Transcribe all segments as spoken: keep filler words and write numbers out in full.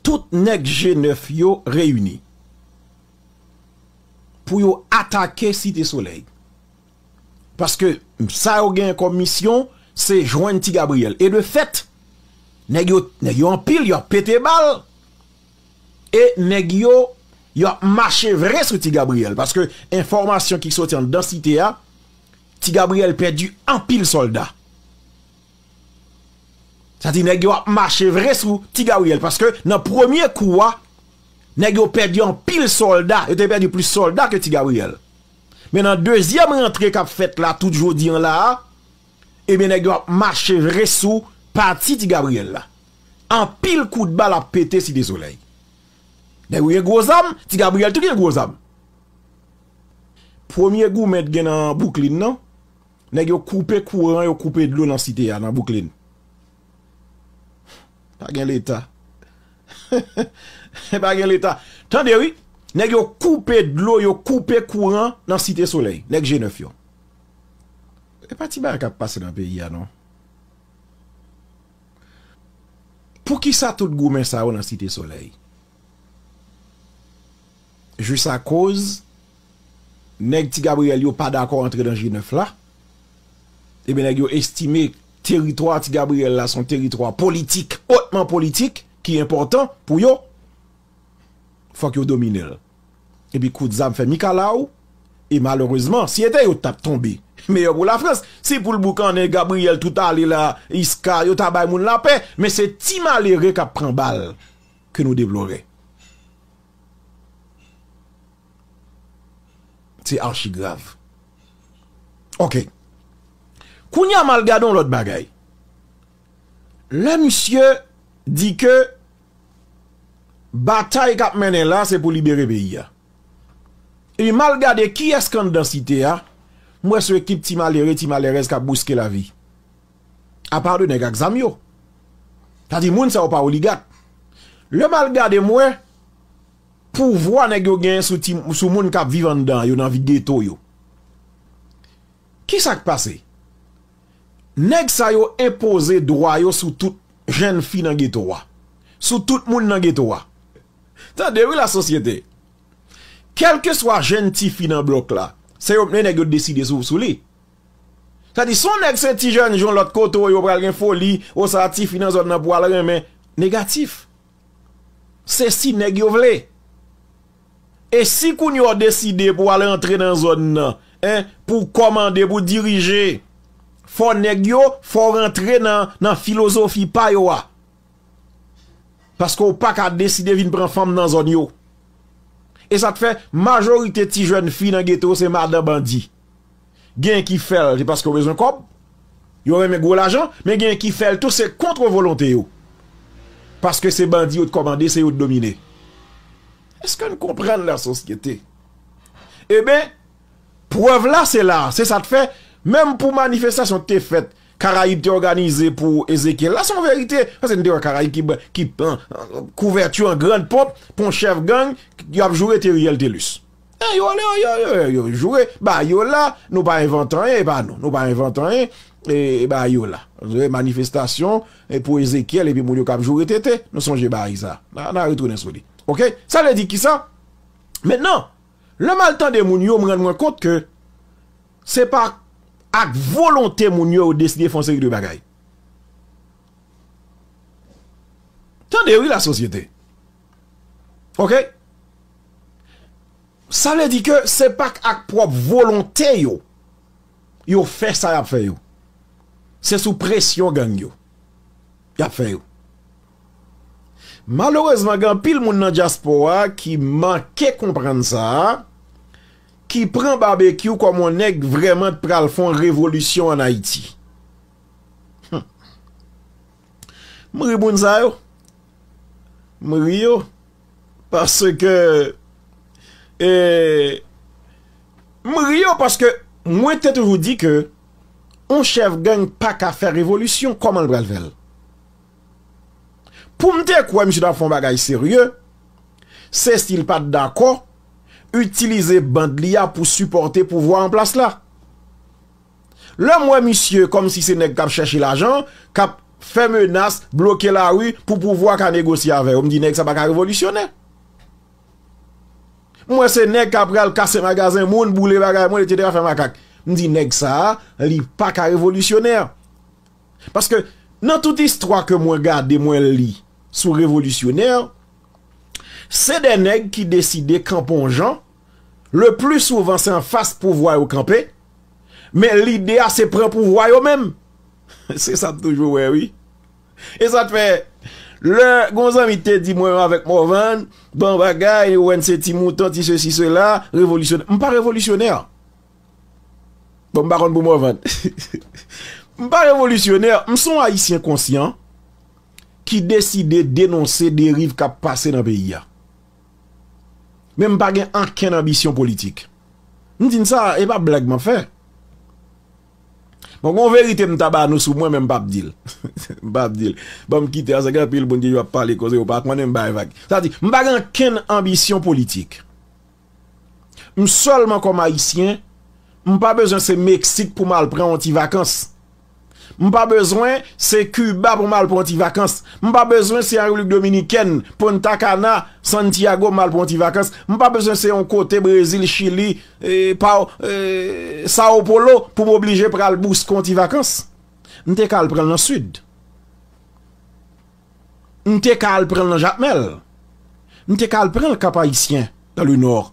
tout nèg G nèf yo reyini pou yo atake Site Solèy. Paske sa yo genyen kòm misyon, se jwenn Ti Gabriyèl. E de fèt, nèg yo, nèg yo anpil, y ap pete bal. E nèg yo, y ap mache vre sou Ti Gabriyèl. Paske enfòmasyon ki soti anndan site a, Ti Gabriyèl pèdi anpil sòlda. Sa di nèg yo ap mache vre sou Ti Gabriyèl, paske nan premye kou a, nèg yo pèdi anpil sòlda, yo te pèdi plis sòlda ke Ti Gabriyèl. Men nan dezyèm rantre k ap fèt la, tout jodi an la a, ebyen nèg yo ap mache vre sou pati Ti Gabriyèl la. Anpil kout bal ap pete Site Solèy. Nèg yo gen gwo zam, Ti Gabriyèl tou gen gwo zam. Premye goumen t gen nan Bouklin nan, nèg yo koupe kouran, yo koupe dlo nan site a, nan Bouklin. Pa gen leta. Pa gen leta. Tande wi, nèg yo koupe dlo, yo koupe kouran nan Site Solèy, nèg G nèf yo. E pa ti bagay k ap pase nan peyi a non. Poukisa tout goumen sa yo nan Site Solèy? Jis akoz nèg Ti Gabriyèl yo pa dakò antre nan G nèf la. Ebyen, nèg yo estime teritwa Ti Gabriyèl la se yon teritwa politik, otman politik, ki enpòtan pou yo. Fòk yo domine l. Epi kout zam fè mikalaw. E malerezman, si se te yo t ap tonbe, meyè pou Lafrans. Si pou l boukannen Gabriyèl tout ale la, Iska, yo ta bay moun lapè. Men se ti malere k ap pran bal ke nou deplore. Se achigrav. Oke. Kounye a m al gade yon lòt bagay. Lè misye di ke batay k ap mennen la, se pou libere peyi a. Epi m al gade kiyès k anndan site a, m wè se yon ekip ti malere, ti malèrèz k ap bouske lavi. Apa de nèg ak zam yo. Sa di moun sa yo pa oligak. Lè m al gade, m wè pouvwa nèg yo genyen sou ti, sou moun k ap viv anndan yo, nan vi geto yo. Kisa k pase? Nèg sa yo enpoze dwa yo sou tout jèn fi nan geto a, sou tout moun nan geto a. Tande wi, lasosyete. Kèlkeswa jèn tifi nan blòk la, se yo, nèg yo deside sou, sou li. Sa di, si yon nèg se ti jèn jan lòt kote yo pral gen foli, oswa tifi nan zòn nan pou al renmen, negatif. Se si nèg yo vle. E si kounye a w deside pou w al rantre nan zòn nan, en, pou w kòmande, pou w dirije, fò nèg yo, fò w rantre nan, nan filozofi pa yo a. Paske w pa ka deside vin pran fanm nan zòn yo. E sa k fè majorite ti jèn fi nan geto se madan bandi. Gen ki fè l, se paske yo bezwen kòb, yo renmen gwo lajan, men gen ki fè l tou se kont volonte yo. Paske se bandi yo t kòmande, se yo t domine. Èske n konprann lasosyete? Eben, prèv la se la, se sa k fè, menm pou manifestasyon k te fèt, Karayib te òganize pou Ezekyèl la, se yon verite, paske n te wè Karayib ki, ki, kouvèti an grann ponp, pou yon chèf gang, y ap joure Theriel Thelus. E yo ale, yo, yo, yo, yo joure, ba yo la, nou pa envante anyen, e pa nou, nou pa envante anyen, e, e ba yo la. Manifestasyon, e pou Ezekyèl, epi moun yo k ap joure tete, nou sonje bagay sa. N a, n a retounen sou li. Oke? Sa vle di kisa? Mentnan, lè m al tande moun yo, m rann mwen kont ke se pa ak volonte moun yo, yo deside fè yon seri de bagay. Tande wi, lasosyete. Oke? Sa vle di ke se pa k ak pwòp volonte yo, yo fè sa y ap fè yo. Se sou presyon gang yo y ap fè yo. Malerezman, gen anpil moun nan dyaspora ki manke konprann sa, ki pran Babekyou kòm yon nèg vrèman t pral fè yon revolisyon ann Ayiti. Hmm. M ri moun sa yo. M ri yo. Paske, e, m ri yo paske mwen te toujou di ke yon chèf gang pa ka fè revolisyon, kòman l pral fè l? Pou m te kwè misye t ap fè yon bagay serye, se si l pa t dakò itilize band li a pou sipòte pouvwa an plas la. Lè m wè misye kòmsi se nèg k ap chèche lajan, k ap fè menas, bloke lari pou pouvwa ka negosye avè yo. M di nèg sa pa ka revolisyonè. M wè se nèg k ap pral kase magazen moun, boule bagay moun, etsetera, fè makak. M di nèg sa a, li pa ka revolisyonè. Paske nan tout istwa ke mwen gade, mwen li sou revolisyonè, se de nèg ki deside kanpe yon jan, le pli souvan se anfas pouvwa yo kanpe, men lide a se pran pouvwa yo menm. Se sa m toujou wè, wi. E sa t fè, lè gon zanmi te di mwen avèk Morvan, bon bagay, Owen se ti mouton, ti sesi, sela, revolisyonè. M pa revolisyonè. Bon, m pa konn pou Morvan. M pa revolisyonè, m se yon Ayisyen konsyan ki deside denonse deriv k ap pase nan peyi a. Men m pa gen ankenn anbisyon politik. M di n sa, e pa blag m ap fè. Bon, gon verite m ta ba nou sou mwen, men m p ap di l. M p ap di l. Ban m kite a, se gen anpil moun ki ap pale koze, yo pa konnen m bay vag. Sa di, m pa gen ankenn anbisyon politik. M sèlman kòm Ayisyen, m pa bezwen se Meksik pou m al pran yon ti vakans. M pa bezwen se Kiba pou m al pran yon ti vakans. M pa bezwen se an Repiblik Dominikèn, Punta Cana, Santiago, m al pran yon ti vakans. M pa bezwen se yon kote Brezil, Chili, e, pa, e, Sao Paulo pou m oblije pral Busko yon ti vakans. M te ka al pran l nan Sid. M te ka al pran l nan Jakmèl. M te ka al pran l Kap Ayisyen, dans le Nord.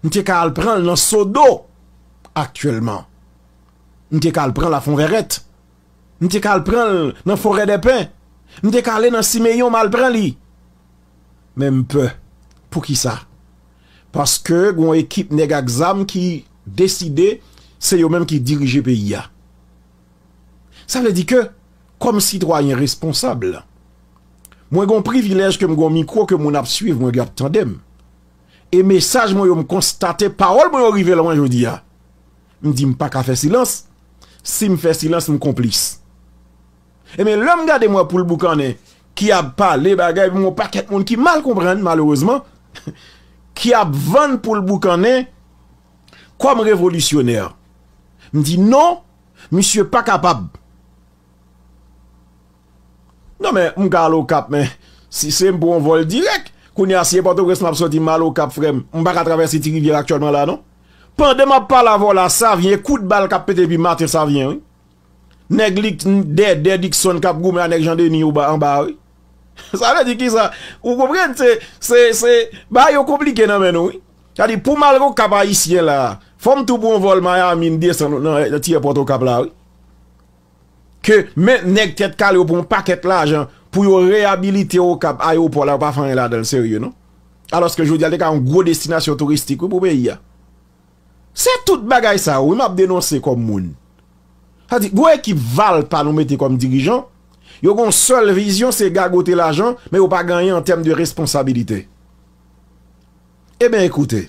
M te ka al pran l nan Sodo, aktyèlman. M te ka al pran l a Fonvèrèt. M te ka al pran l nan Forèdèpen. M te ka ale nan Simeyon, m al pran li. Men m pè. Poukisa? Paske gon ekip nèg ak zam ki deside se yo menm ki dirije peyi a. Sa vle di ke, kòm sitwayen responsab, mwen gon privilèj ke m gon mikwo ke moun ap swiv mwen, y ap tande m. E mesaj mwen yo, m konstate pawòl mwen yo rive lan mwen jodi a. M di m pa ka fè silans. Si m fè silans, m konplis. Ebyen, lè m gade m wè Poul Boukannen ki ap pale bagay, m wè yon pakèt moun ki mal konprann, malerezman, ki ap vann Poul Boukannen kòm revolisyonè. M di non, misye pa kapab. Non, men, m ka al Okap, men si se m pou yon vòl dirèk, kounye a, si e Pòtoprens m ap sòti, m al Okap, frè m, m pa ka travèse Ti Rivyè aktyèlman la, non. Pandan m ap pale avè w la, Savyen, kout bal k ap pete depi maten, Savyen, wi. Nèg Lik-, Dèdè Dikson k ap goumen a nèg Jan Deni anba, anba, wi. Sa vle di kisa? Ou konprann? Se, se, se, bagay yo konplike nan men nou, wi. Sa di, pou m al Okap Ayisyen la, fò m tou pran yon vòl Miami, m desann nan, nan ti èpòt Okap la, wi. Ke men nèg tèt kale yo pran yon pakèt lajan pou yo reyabilite Okap, ayewopò la, yo pa fè anyen ladan l serye, non. Alòske jodi a, l te ka yon gwo destinasyon touristik, wi, pou peyi a. Se tout bagay sa yo, wi, m ap denonse kòm moun. Sa di, gwo ekip valpa nou mete kòm dirijan, yo gon sèl vizyon, se gagote lajan, men yo pa gen anyen an tèm de responsabilite. Ebyen, ekoute,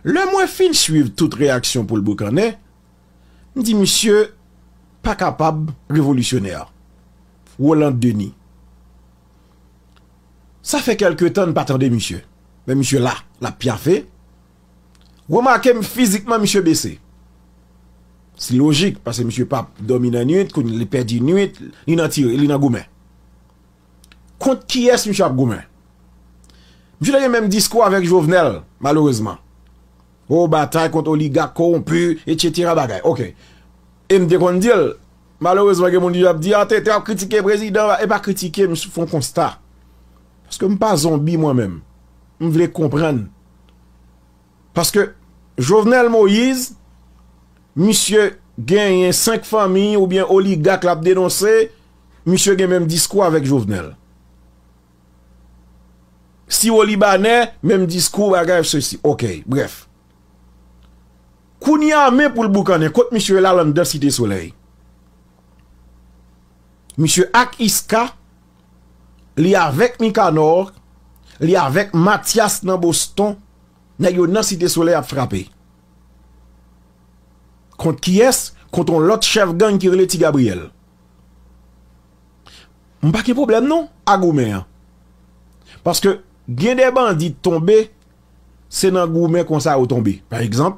lè mwen fin swiv tout reyaksyon Poul Boukannen, m di, misye pa kapab, revolisyonè. Roland Denis. Sa fè kèlke tan n pa tande misye. Men misye la, l ap pyafe. Remake m fizikman misye bese. Se lojik, paske misye p ap dòmi nan nwit, kounye a li pèdi nwit, li nan tire, li nan goumen. Kont kiyès misye ap goumen? Misye te gen menm diskou avèk Jovenel, malerezman. O, batay kont oligak kowonpi, etsetera bagay. Oke. E m te konn di l, malerezman, gen moun ki ap di, a, T T ap kritike prezidan, e pa kritike, m fè yon konsta. Paske m pa zonbi mwen menm. M vle konprann. Paske Jovenel Moïse, misye genyen senk fanmi oubyen oligak l ap denonse, misye gen menm diskou avèk Jovenel. Siwo Libanè, menm diskou, bagay, sesi. Oke, brèf. Kounye a, men Poul Boukannen, kot misye ye la anndan Site Solèy? Misye ak Iska, li avèk Mikanò, li avèk Matyas nan Boston, nèg yo nan Site Solèy ap frape. Kont kiyès? Kont yon lòt chèf gang ki rele Ti Gabriyèl. M pa gen pwoblèm non a goumen an. Paske gen de bandi tonbe, se nan goumen konsa yo tonbe. Pa egzanp,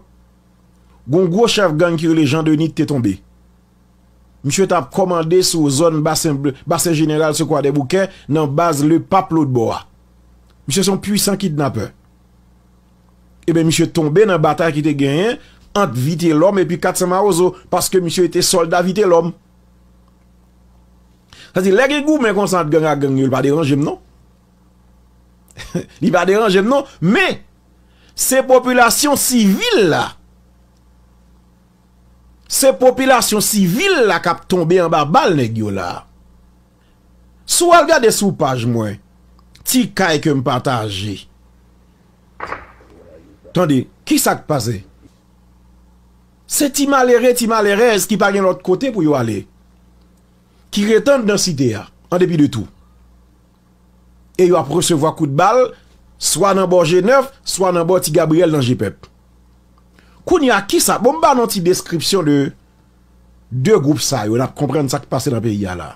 gon gwo chèf gang ki rele Jan Denis te tonbe. Misye t ap kòmande sou zòn Basen Ble, Basen Jeneral Sekwa Dèboukè, nan baz Lepap lòtbò a. Misye se yon pwisan kidnapè. Ebyen, misye tonbe nan batay ki te genyen ant Vitelòm epi Katsan Mawozo, paske misye te sòlda Vitelòm. Sa di, lè gen goumen konsa ant gang ak gang yo, li pa deranje m, non. Li pa deranje m, non. Men, se popilasyon sivil la. Se popilasyon sivil la k ap tonbe anba bal nèg yo la. Si w al gade sou paj mwen, ti kay ke m pataje. Tande, ki sa k pase? Se ti malere, ti malerèz ki pa gen lòt kote pou yo ale, ki ret anndan site a, an depi de tou. E yo ap resevwa kout bal, swa nan bò G nèf, swa nan bò Ti Gabriyèl nan G pèp. Kounye a, ki sa? Bon, m ba nou ti deskripsyon de de gwoup sa yo, n ap konprann sa k pase nan peyi a la.